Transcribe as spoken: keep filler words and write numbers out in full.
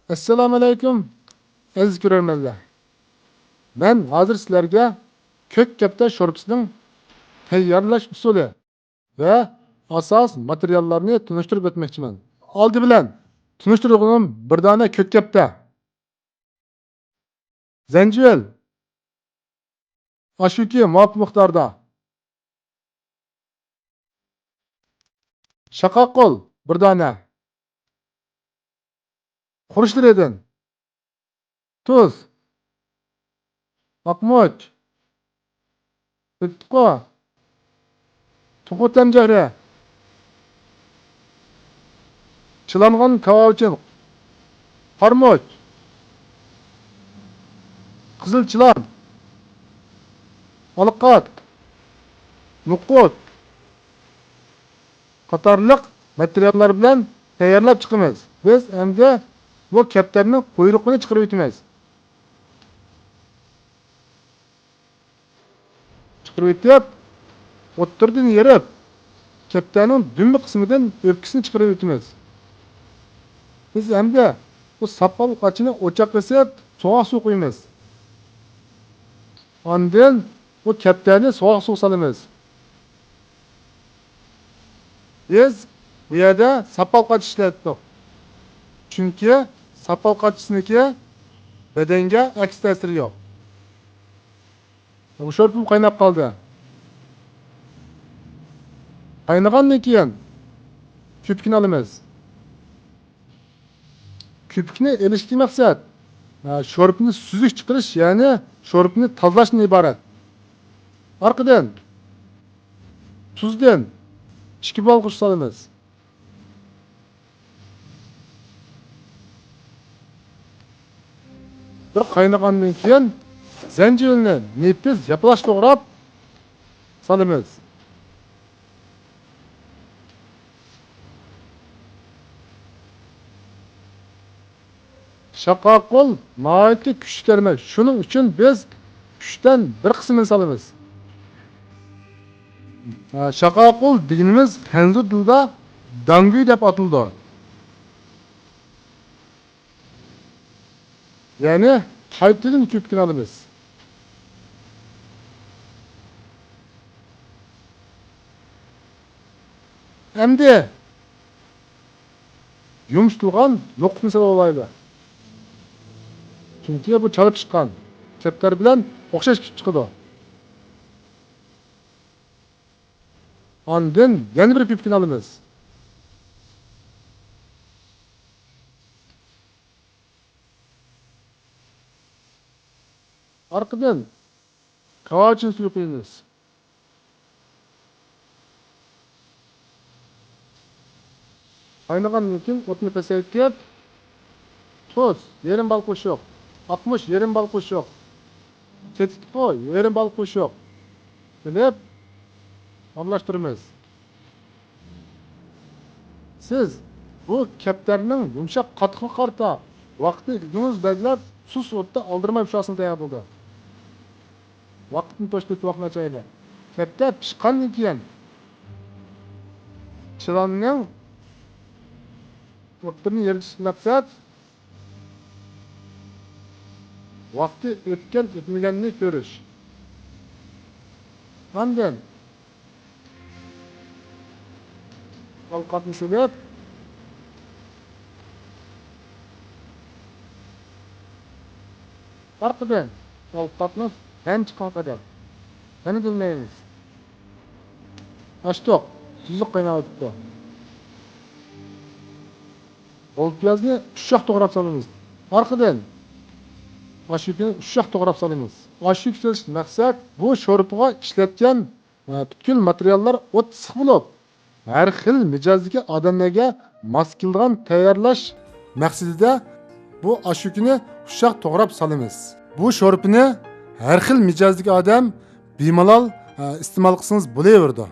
ئەسسالامۇئەلەيكۇم، ئەزىز كۆرەرمەنلەر. مەن ھازىر سىلەرگە كۆك كەپتەر شورپىسىنىڭ تەييارلاش ئۇسۇلى ۋە ئاساس ماتېرىياللارنى تونۇشتۇرۇپ ئۆتمەكچىمەن. ئالدى بىلەن تونۇشتۇرغىنىم بىر دانە كۆك كەپتەر. زەنجىۋىل، ئاشۇكى مۇۋاپىق مىقداردا. شاقاق قول، بىر دانە. خۇرۇچلىرىدىن تۇز، ئاقمۇچ، تېتىتقۇ، توخۇ تەمجەھرى، چىلانغان كاۋاۋىچىن، قارىمۇچ، قىزىل چىلان، ئالىقات، نوقۇت قاتارلىق ماتېرىياللار بىلەن تەييارلاپ چىقىمىز. بىز ئەمدى بۇ كەپتەرنىڭ قۇيرۇقىنى چىقىرىۋېتىمىز. چىقىرىۋېتىپ، ئوتتۇرىدىن يېرىپ، كەپتەرنىڭ دۈمبە قىسمىدىن ئۆپكىسىنى چىقىرىۋېتىمىز. بىز ئەمدى بۇ ساپال قاچىنى ئوچاققا ئېسىپ، سوغۇق سۇ قۇيىمىز. ئاندىن بۇ كەپتەرنى سوغۇق سۇغا سالىمىز. بىز بۇ يەردە ساپال قاچا ئىشلەتتۇق. چۈنكى ساپال قاچىسىنىڭكى بەدەنگە ئەكس تەسىرى يوق. بۇ شورپىمۇ قايناپ قالدى. قاينىغاندىن كېيىن كۆپۈكنى ئالىمىز. كۆپۈكنى ئېلىشتىكى مەقسەت، ھە، شورپىنى سۈزۈك چىقىرىش، يەنى شورپىنى تازىلاشتىن ئىبارەت. ئارقىدىن تۇزدىن ئىككى بالقۇش سالىمىز. بىر قاينىغاندىن كېيىن زەنجىۋىلنى نېپىز ياپىلاش توغراپ سالىمىز. شاقاق قول ناھايىتى كۈچلۈك دەرمان. شۇنىڭ ئۈچۈن بىز ئۈچتىن بىر قىسمىنى سالىمىز. ھە، شاقاق قول دېگىنىمىز خەنزۇ تىلىدا داڭگۈي دەپ ئاتىلىدۇ. يەنى قايتىدىن كۆپۈكنى ئالىمىز. ئەمدى يۇمشىتىلغان نوقۇتنى سېلىۋالايلى. چۈنكى بۇ چالا پىشقان كەپتەر بىلەن ئوخشاش پىشىپ چىقىدۇ. ئاندىن يەنە بىر كۆپۈكنى ئالىمىز. ئارقىدىن كاۋاۋىچىن سۈيى قۇيىمىز. قاينىغاندىن كېيىن ئوتنى پەسەيتىپ، تۇز يېرىم بال قوشۇق، ئاقمۇچ يېرىم بال قوشۇق، تېتىتقۇ يېرىم بال قوشۇق قىلىپ ئارىلاشتۇرىمىز. سىز بۇ كەپتەرنىڭ يۇمشاق قاتتىقلىقىغا قارىتا ۋاقىتنى ئۆزىڭىز بەلگىلەپ، سۇس ئوتتا ئالدىرىماي پىشۇرسىڭىز تەييار بولىدۇ. ۋاقىتنى توشتۇرۇپ ۋاقىتنى ئاچايلى. كەپتەر پىشقاندىن كېيىن چىلاننىڭ ئوتتۇرىنى يېرىش مەقسەت ۋاقتى ئۆتكەن ئۆتمىگەننى كۆرۈش. ئاندىن ئالقاتنى سېلىپ، ئارقىدىن ئالقاتنى ھەم چىققان قەدەر يەنە دۈملەيمىز. ئاچتۇق، تۇزلۇق قايناۋېتىپتۇ. غول پىيازنى ئۈچ ياق توغراپ سالىمىز. ئارقىدىن ئاشۇكىنى ئۈچ ياق توغراپ سالىمىز. ئاشۇكا سېلىش مەقسەت بۇ شورپىغا ئىشلەتكەن ۋە پۈتكۈل ماتېرىياللار ئوت ئىسسىق بولۇپ، ھەر خىل مىجەزدىكى ئادەملەرگە ماس كېلىدىغان تەييارلاش مەقسىتىدە بۇ ئاشۇكىنى ئۇششاق توغراپ سالىمىز. بۇ شورپىنى ھەر خىل مىجەزدىكى ئادەم بىمالال، ئە، ئىستېمال قىلسىڭىز بولۇۋېرىدۇ.